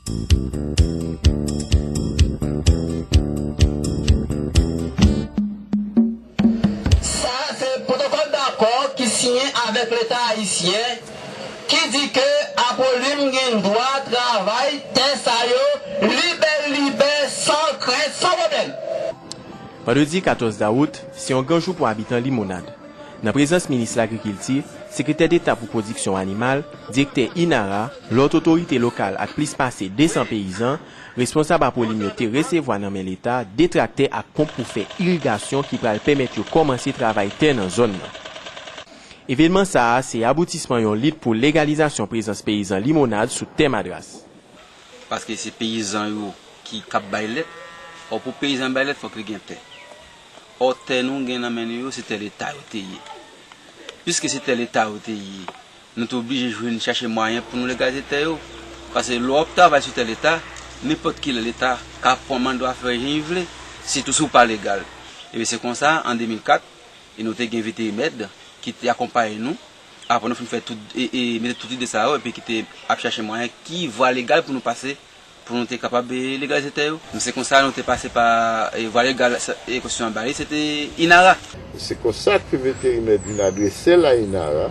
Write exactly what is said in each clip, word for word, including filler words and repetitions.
Sa se pwotokòl dakò ki siyen avèk Leta ayisyen ki di ke Apolim gen dwa travay tè sa yo libè libè, san krent, san pwoblèm. Vandredi katòz dawout se yon gran jou pou abitan Limonad. Nan prezans minis lagrikilti, sekretè deta pou pwodiksyon animal, direktè INARA, lòt otorite lokal ak plis pase de san peyizan, responsab Apolim yo te resevwa nan men Leta de traktè ak ponp pou fè irigasyon ki pral pèmèt yo kòmanse travay tè nan zòn nan. Evenman sa a se aboutisman yon lit pou legalizasyon prezans peyizan Limonad sou tè Madras. Paske se peyizan yo ki k ap bay lèt. Ò, pou peyizan bay lèt, fòk li gen tè. Ò, tè nou gen nan men nou yo, se tè Leta yo te ye. Piske se tè Leta yo te ye, nou te oblije jwenn, chache mwayen pou nou legalize tè yo. Paske lè w ap travay sou tè Leta, nenpòt ki lè Leta ka pran manda w a fè jan li vle, sitou si w pa legal. Ebyen, se konsa, an de mil kat, e nou te gen Veterimèd ki te akonpaye nou. Apre nou fin fè tout, e, e mete tout ide sa yo, epi ki te ap chache mwayen ki vwa legal pou nou pase, pou nou te kapab, e, legalize tè yo. Se konsa nou te pase pa, e, vwa legal, sa, e, konstitisyon an ba li, se te INARA. Se konsa ke Veterimèd vin adrese l a INARA,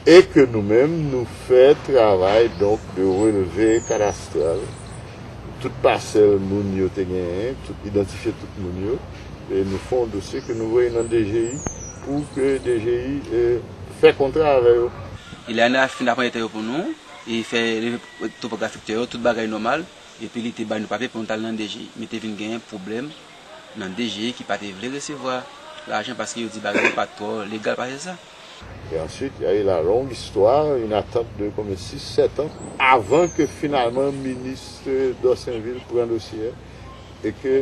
e ke nou menm, nou fè travay, donk, de releve kadastral, tout pasèl moun yo te genyen, tout, idantifye tout moun yo, e nou fè yon dosye ke nou voye nan DGI pou ke DGI, e, fè kontra avè yo. E lè INARA fin aprann tè yo pou nou, e fè leve topografik tè yo, tout bagay nòmal, epi li te bay nou papye pou nou t al nan DGI. Men te vin genyen pwoblèm nan DGI ki pa te vle resevwa lajan paske yo di bagay yo pa t twò legal pase sa. Et ensuite, il y a eu la longue histoire, une attente de combien, six, sept ans, avant que finalement ministre Dorsainville pran dosye a, e ke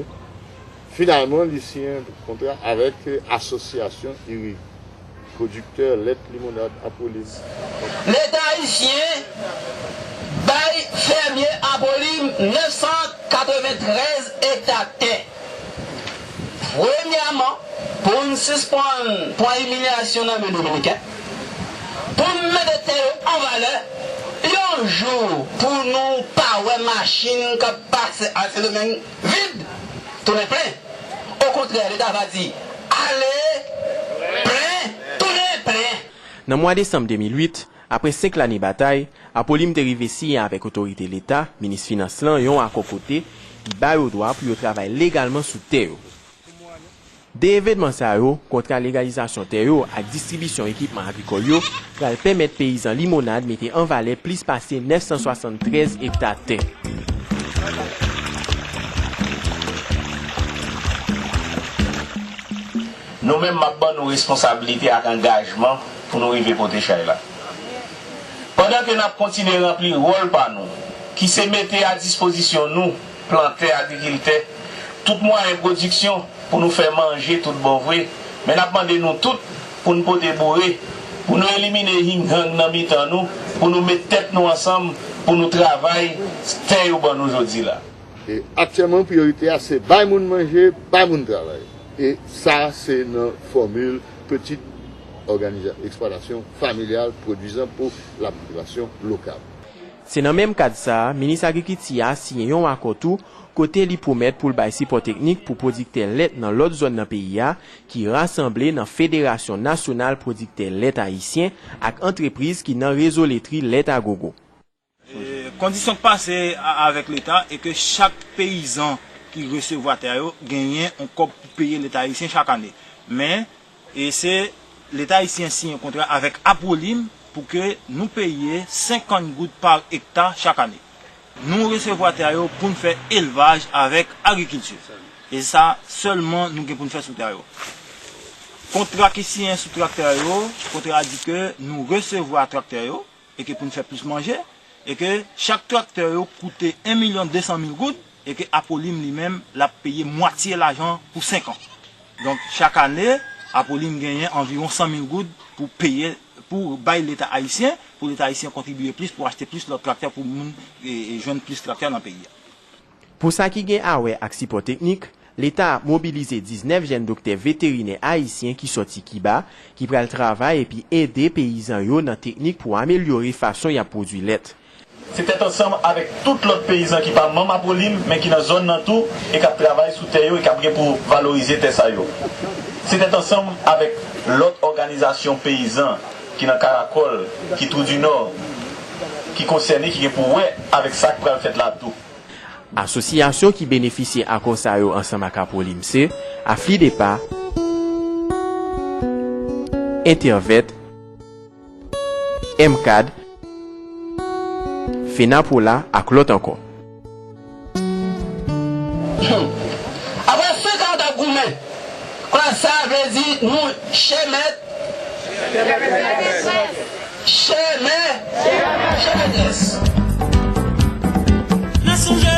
finalman li siyen kontra avèk asosyasyon IRI, pwodiktè lèt Limonad Apolim. Leta ayisyen bay fèmye Apolim nèf san katreventrèz ekta tè. Premyèman, pou n sispann pran imilyasyon nan men Dominiken, pou n mete tè yo an valè, yon jou pou nou pa wè machin k ap pase a Sendomeng vid tounen plen. Okontrè, Leta va di, ale plen, tounen plen. Nan mwa desanm de mil uit, apre senk lane batay, Apolim te rive siyen avèk otorite Leta, minis finans lan, yon akò kote li ba yo dwa pou yo travay legalman sou tè yo. De evènman sa yo, kontra legalizasyon tè yo ak distribisyon ekipman agrikòl yo, pral pèmèt peyizan Limonad mete an valè plis pase nèf san swasanntrèz ekta tè. Nou menm, m ap ban nou responsablite ak angajman pou nou rive pote chay la. Pandan ke n ap kontinye ranpli wòl pa nou, ki se mete a dispozisyon nou, plantè, agrikiltè, tout mwayen pwodiksyon pou nou fè manje tout bon vre, men n ap mande nou tout pou n pote boure, pou nou elimine hinghang nan mitan nou, pou nou met tèt nou ansanm, pou nou travay tè yo ban nou jodi la. E aktyèlman, priyorite a, se bay moun manje, bay moun travay. E sa, se nan fòmil petite organiza-, eksplwatasyon familyal pwodwizan pou lapopilasyon lokal. Se nan menm kad sa a, minis agrikilti a siyen yon akò tou, kote li pwomèt pou l bay sipò teknik pou pwodiktè lèt nan lòt zòn nan peyi a, ki rasanble nan Federasyon Nasyonal Pwodiktè Lèt Ayisyen ak antrepriz ki nan rezo letri Lèt Agogo. E, kondisyon k pase a, avèk Leta e ke chak peyizan ki resevwa tè yo genyen yon kòb pou peye Leta ayisyen chak ane. Men, e se Leta ayisyen siyen kontra avèk Apolim pou ke nou peye senkant goud pa ekta chak ane. Nou resevwa tè yo pou n fè elvaj avèk agrikilti. E se sa sèlman nou gen pou n fè sou tè yo. Kontra ki siyen sou traktè yo, kontra a di ke nou resevwa traktè yo, e ke pou n fè plis manje, e ke chak traktè yo koute en milyon de san mil goud, e ke Apolim li menm, l ap peye mwatye lajan pou senk an. Donk, chak ane, Apolim genyen anviwon san mil goud pou peye, pou bay Leta ayisyen, pou Leta ayisyen kontribye plis, pou achte plis lòt traktè, pou moun, e, e, jwenn plis traktè nan peyi a. Pou sa ki gen a wè ak sipò teknik, Leta ap mobilize diznèf jèn doktè veterinè ayisyen ki sòti Kiba, ki pral travay epi ede peyizan yo nan teknik pou amelyore fason y ap pwodui lèt. Se tèt ansanm avèk tout lòt peyizan ki pa manm Apolim, men ki nan zòn nan tou, e k ap travay sou tè yo e k ap gen pou valorize tè sa yo. Se tèt ansanm avèk lòt òganizasyon peyizan ki nan Karakòl, ki Twou di Nò, ki konsène, ki gen pou wè avèk sa k pral fèt la tou. Asosyasyon ki benefisye akò sa yo ansanm ak Apolim se Aflidepa, Entèvèt, M kad, Fenapola ak lòt ankò. Apre senkant an goumen, klas sa a vle di nou chè mèt, chè mè, chè mètrès. Nan sonje